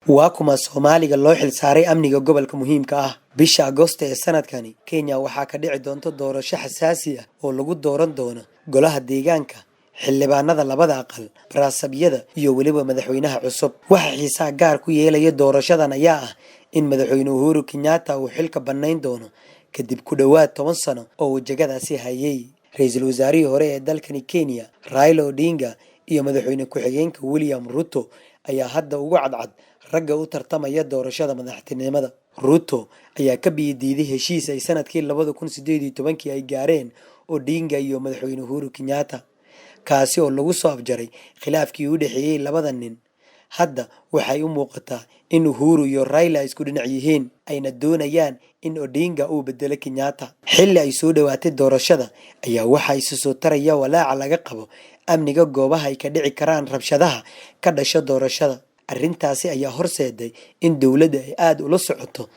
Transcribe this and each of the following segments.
Waa kuma Soomaaliga loo xilsaaray amniga gobolka muhiimka ah? Bisha Agoosto ee sanadkani, Kenya waxaa ka dhici doonta doorasho xasaasi ah oo lagu dooran doono golaha deegaanka, xildhibaanada labada aqal, baraasabyada iyo weliba madaxweynaha cusub. Waxa xiisaha gaar ku yeelaya doorashadan ayaa ah in Madaxweyne Uhuru Kenyatta uu xilka bannayn doono kadib ku dhowaad 10 sano oo uu jagadaasi hayay. Ra'iisul wasaarihii hore ee dalkani Kenya, Raila Odinga, iyo madaxweyne ku-xigeenka William Ruto ayaa hadda ugu cadcad ragga u tartamaya doorashada madaxtinimada. Ruto ayaa ka biyo diiday heshiis ay sanadkii 2018-kii ay gaareen Odinga iyo Madaxweyne Uhuru Kenyatta, kaasi oo lagu soo afjaray khilaafkii u dhexeeyay labada nin. Hadda waxay u muuqataa in Uhuru iyo Raila isku dhinac yihiin, ayna doonayaan in Odinga uu bedelo Kenyatta. Xilli ay soo dhowaatay doorashada ayaa waxaa isu soo taraya walaaca laga qabo amniga goobaha ay ka dhici karaan rabshadaha ka dhasha doorashada. Arrintaasi ayaa horseeday in dowladda ay aad ula socoto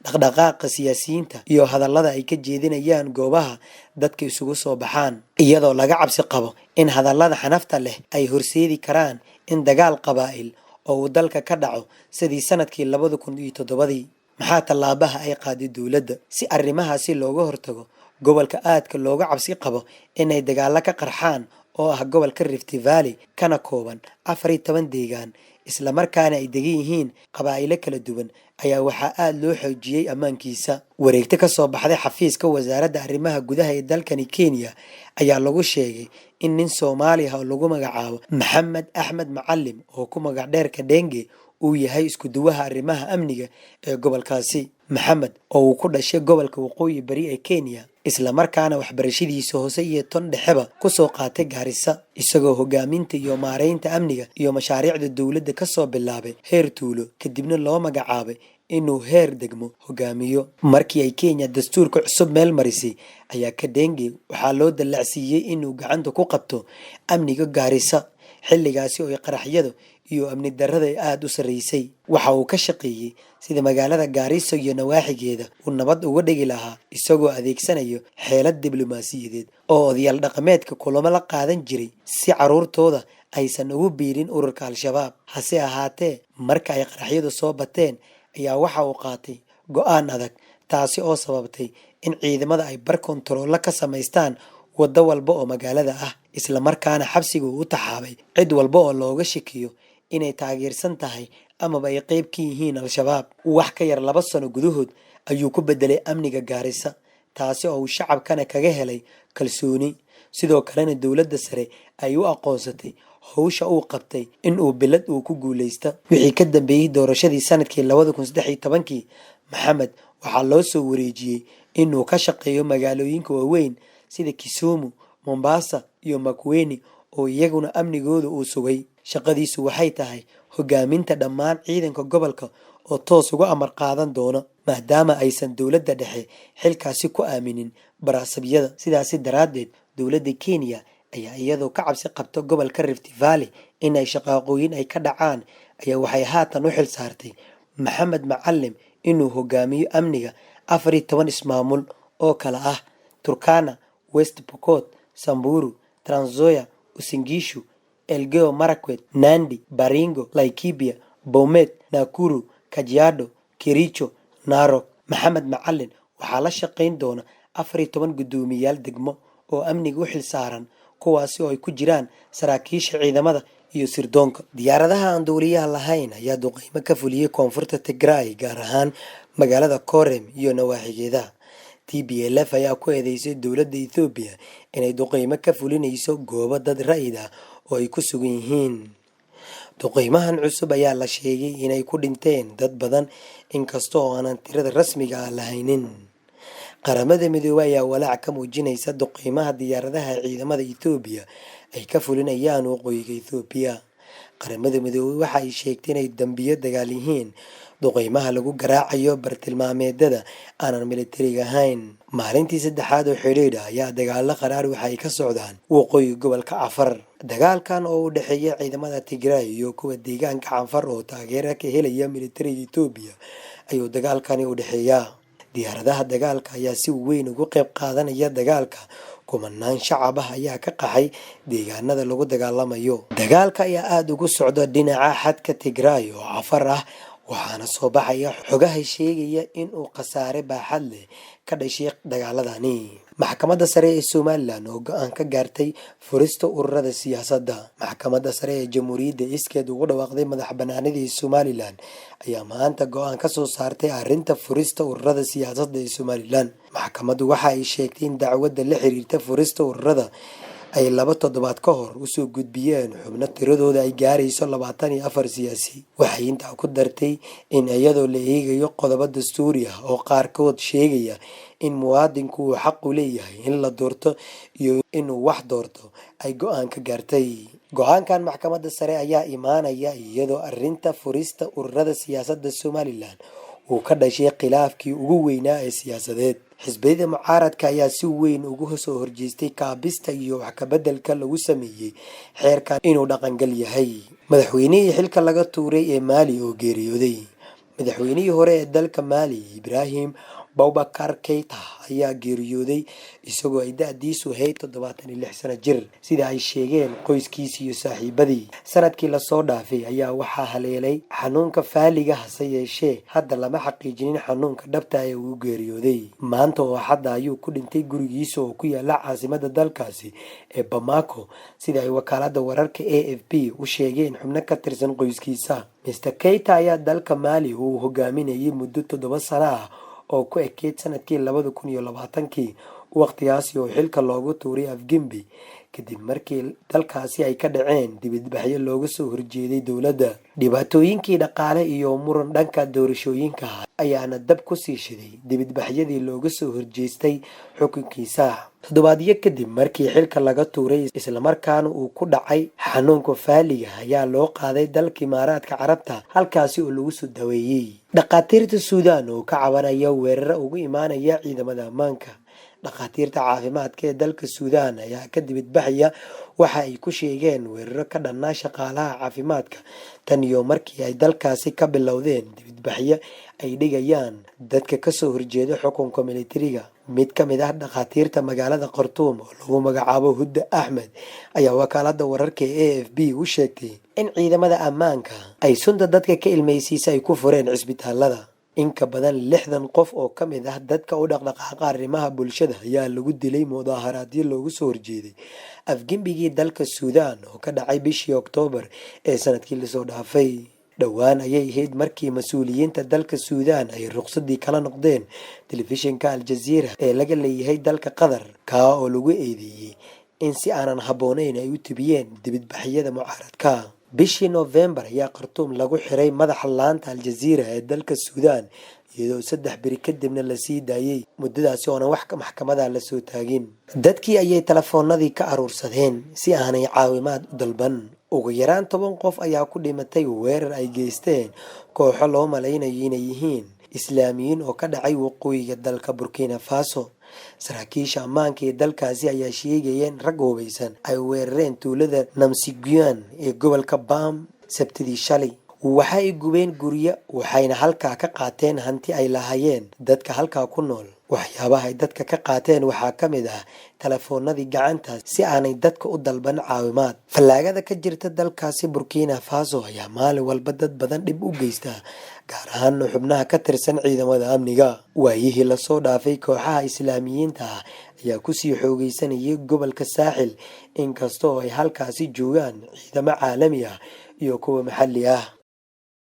dhaqdhaqaaqa siyaasiyiinta iyo hadallada ay ka jeedinayaan goobaha dadka isugu soo baxaan, iyadoo laga cabsi qabo in hadallada xanafta leh ay horseedi karaan in dagaal qabaa'il oo uu dalka ka dhaco sidii sanadkii 2007-dii. Maxaa tallaabaha ay qaaday dowladda si arrimahaasi looga hortago? Gobolka aadka looga cabsi qabo inay dagaalo ka qarxaan oo ah gobolka Rift Valley, kana kooban 14 deegaan, islamarkaana ay degan yihiin qabaa'ilo kala duwan, ayaa waxaa aada loo xoojiyey ammaankiisa. Wareegto ka soo baxday xafiiska wasaaradda arrimaha gudaha ee dalkani Kenya ayaa lagu sheegay in nin Soomaali ah oo lagu magacaabo Maxamed Axmed Macalim, oo ku magac dheerka Dhenge, uu yahay isku duwaha arrimaha amniga ee gobolkaasi. Maxamed oo uu ku dhashay gobolka Waqooyi Bari ee Kenya, islamarkaana waxbarashadiisa hoose iyo ton dhexeba kusoo qaatay Gaarisa, isagoo hogaaminta iyo maareynta amniga iyo mashaariicda dowladda kasoo bilaabay heer tuulo, kadibna loo magacaabay inuu heer degmo hogaamiyo. Markii ay Kenya dastuurka cusub meel marisay ayaa Kadenge waxaa loo dallacsiiyey inuu gacanta ku qabto amniga Gaarisa, xilligaasi oo ay qaraxyadu iyo amni darrada ay aada u sarreysay. Waxa uu ka shaqeeyey sida magaalada Gaarisa iyo nawaaxigeeda uu nabad uga dhigi lahaa, isagoo adeegsanayo xeelad diblomaasiyadeed oo odayaal dhaqameedka kulamo la qaadan jiray si carruurtooda aysan ugu biirin ururka Al-Shabaab. Hase ahaatee, marka ay qaraxyadu soo bateen ayaa waxa uu qaatay go'aan adag, taasi oo sababtay in ciidamada ay bar kontaroolo ka samaystaan waddo walba oo magaalada ah, islamarkaana xabsiga uu u taxaabay cid walba oo looga shakiyo inay taageersan tahay amaba ay qeyb ka yihiin Al-Shabaab. Wax ka yar 2 sano gudahood ayuu ku bedelay amniga Gaarisa, taasi oo uu shacabkana kaga helay kalsooni, sidoo kalena dowladda sare ay u aqoonsatay howsha uu qabtay in uu bilad uu ku guuleysta. Wixii ka dambeeyey doorashadii sanadkii 2013-kii, Maxamed waxaa loo soo wareejiyey inuu ka shaqeeyo magaalooyinka waaweyn sida Kisumu, Mombasa iyo Makueni, oo iyaguna amnigooda uu sugay. Shaqadiisu waxay tahay hogaaminta dhammaan ciidanka gobolka oo toos uga amar qaadan doona, maadaama aysan dowladda dhexe xilkaasi ku aaminin baraasabyada. Sidaasi daraaddeed, dowladda Kenya ayaa iyadoo ka cabsi qabta gobolka Rift Valley in ay shaqaaqooyin ay ka dhacaan ayaa waxay haatan u xil saartay Maxamed Macalim inuu hogaamiyo amniga 14 ismaamul oo kala ah Turkana, West Pokot, Samburu, Trans Nzoia, Uasin Gishu, Elgeyo Marakwet, Nandi, Baringo, Laikipia, Bomet, Nakuru, Kajiado, Kericho, Narok. Maxamed Macalin waxaa la shaqayn doona 14 guddoomiyaal degmo oo amniga u xil saaran, kuwaasi oo ay ku jiraan saraakiisha ciidamada iyo sirdoonka. Diyaaradaha aan duuliyaha lahayn ayaa duqeymo ka fuliyey koonfurta Tigray, gaar ahaan magaalada Korem iyo nawaaxigeeda. TPLF ayaa ku eedeysay dowladda Ethoobiya inay duqeymo ka fulinayso goobo dad rayid ah oo ay ku sugan yihiin. Duqeymahan cusub ayaa la sheegay inay ku dhinteen dad badan, inkasta oo aanan tirada rasmiga ah lahaynin. Qaramada Midoobay ayaa walaac ka muujinaysa duqeymaha diyaaradaha ciidamada Ethoobiya ay ka fulinayaan waqooyiga Ethoobiya. Qaramada Midoobay waxa ay sheegtay inay dambiyo dagaal yihiin duqeymaha lagu garaacayo bartilmaameedyada aanan militariga ahayn. Maalintii saddexaad oo xidhiidh ah ayaa dagaalo qaraar waxa ay ka socdaan waqooyiga gobolka Cafar. Dagaalkan oo u dhexeeya ciidamada Tigray iyo kuwa deegaanka Canfar oo taageero ka helaya militariga Ethoobiya ayuu dagaalkani u dhexeeyaa. Diyaaradaha dagaalka ayaa si weyn uga qayb qaadanaya dagaalka. Kumanaan shacab ah ayaa ka qaxay deegaanada lagu dagaalamayo. Dagaalka ayaa aada ugu socda dhinaca xadka Tigray oo Cafar ah. Waxaana soo baxaya xogaha sheegaya in uu khasaare baaxad leh ka dhashay dagaaladani. Maxkamadda Sare ee Somalilan oo go'aan ka gaartay furista ururada siyaasadda. Maxkamadda Sare ee Jamhuuriyadda iskeed ugu dhawaaqday madax banaanidii Somalilan ayaa maanta go'aan ka soo saartay arrinta furista ururada siyaasadda ee Somalilan. Maxkamaddu waxa ay sheegtay in dacwadda la xiriirta furista ururada ay 2 toddobaad ka hor usoo gudbiyeen xubno tiradooda ay gaarayso 24 siyaasi. Waxay intaa ku dartay in iyadoo la eegayo qodobo dastuuri ah oo qaarkood sheegaya in muwaadinku uu xaq u leeyahay in la doorto iyo inuu wax doorto, ay go'aan ka gaartay. Go'aankan maxkamadda sare ayaa imaanaya iyadoo arrinta furista ururada siyaasadda Somalilan uu ka dhashay khilaafkii ugu weynaa ee siyaasadeed. Xisbiyada mucaaradka ayaa si weyn uga soo horjeestay kaabista iyo wax ka beddelka lagu sameeyey xeerkan inuu dhaqangal yahay. Madaxweynihii xilka laga tuuray ee Maali oo geeriyooday. Madaxweynihii hore ee dalka Maali, Ibrahim Boubacar Keita, ayaa geeriyooday isagoo ay da'diisu ahayd 76 sano jir, sida ay sheegeen qoyskiisa iyo saaxiibadii. Sanadkii lasoo dhaafay ayaa waxaa haleelay xanuunka faaliga, hase yeeshee hadda lama xaqiijinin xanuunka dhabta ee uu geeriyooday. Maanta oo Axadda ayuu ku dhintay gurigiisa oo ku yaala caasimadda dalkaasi ee Bamako, sida ay wakaaladda wararka AFP u sheegeen xubno ka tirsan qoyskiisa. Mr Keita ayaa dalka Maali uu hogaaminayay muddo 7 sano ah oo ku ekeyd sanadkii 2020-kii, waqtigaasi oo xilka loogu tuuray afgembi kadib markii dalkaasi ay ka dhaceen dibadbaxyo looga soo horjeeday dowladda. Dhibaatooyinkii dhaqaale iyo muran dhanka doorashooyinka ayaana dab kusii shiday dibadbaxyadii looga soo horjeestay xukunkiisa. Toddobaadyo kadib markii xilka laga tuuray islamarkaana uu ku dhacay xanuunka faaliga, ayaa loo qaaday dalka Imaaraadka Carabta, halkaasi oo lagu soo daweeyey. Dhakhaatiirta Suudaan oo ka cabanaya weeraro ugu imaanaya ciidamada ammaanka. Dhakhaatiirta caafimaadka ee dalka Suudaan ayaa ka dibadbaxaya waxa ay ku sheegeen weeraro ka dhanaa shaqaalaha caafimaadka tan iyo markii ay dalkaasi ka bilowdeen dibadbaxyo ay dhigayaan dadka kasoo horjeeda xukunka militariga. Mid ka mid ah dhakhaatiirta magaalada Khartuum oo lagu magacaabo Hudda Axmed ayaa wakaalada wararka ee AFP u sheegtay in ciidamada ammaanka ay sunta dadka ka ilmeysiisa ay ku fureen cisbitaalada. In ka badan 60 qof oo ka mid ah dadka u dhaqdhaqaaqa arrimaha bulshada ayaa lagu dilay mudaaharaadyo loogu soo horjeeday afgembigii dalka Suudaan oo ka dhacay bishii Oktoobar ee sanadkii lasoo dhaafay. Dhowaan ayay ahayd markii mas-uuliyiinta dalka Suudaan ay ruqsadii kala noqdeen telefishinka Al-Jaziira ee laga leeyahay dalka Qatar, kaa oo lagu eedeeyey in si aanan habboonayn ay u tibiyeen dibadbaxyada mucaaradka. Bishii Noofembar ayaa Khartuum lagu xiray madaxa laanta Al-Jaziira ee dalka Suudaan, iyadoo 3 beri kadibna lasii daayey, muddadaasi oonan wax maxkamada lasoo taagin. Dadkii ayay telefoonadii ka aruursadeen si aanay caawimaad u dalban. Ugu yaraan 10 qof ayaa ku dhimatay weerar ay geysteen kooxo loo malaynayo inay yihiin Islaamiyiin oo ka dhacay waqooyiga dalka Burkina Faso. Saraakiisha ammaanka ee dalkaasi ayaa sheegaya in rag hubeysan ay weerareen tuulada Namsiguan ee gobolka Bam Sabtidii shalay. Waxa ay gubeen guryo, waxayna halkaa ka qaateen hanti ay lahaayeen dadka halkaa ku nool. Waxyaabaha ay dadka ka qaateen waxaa ka mid ah telefoonadii gacanta si aanay dadka u dalban caawimaad. Fallaagada ka jirta dalkaasi Burkina Faso ayaa maalin walba dad badan dhib u geysta, gaar ahaan xubnaha ka tirsan ciidamada amniga. Waayihii lasoo dhaafay, kooxaha Islaamiyiinta ah ayaa kusii xoogeysanayay gobolka Saaxil, inkasta oo ay halkaasi joogaan ciidamo caalami ah iyo kuwa maxalli ah.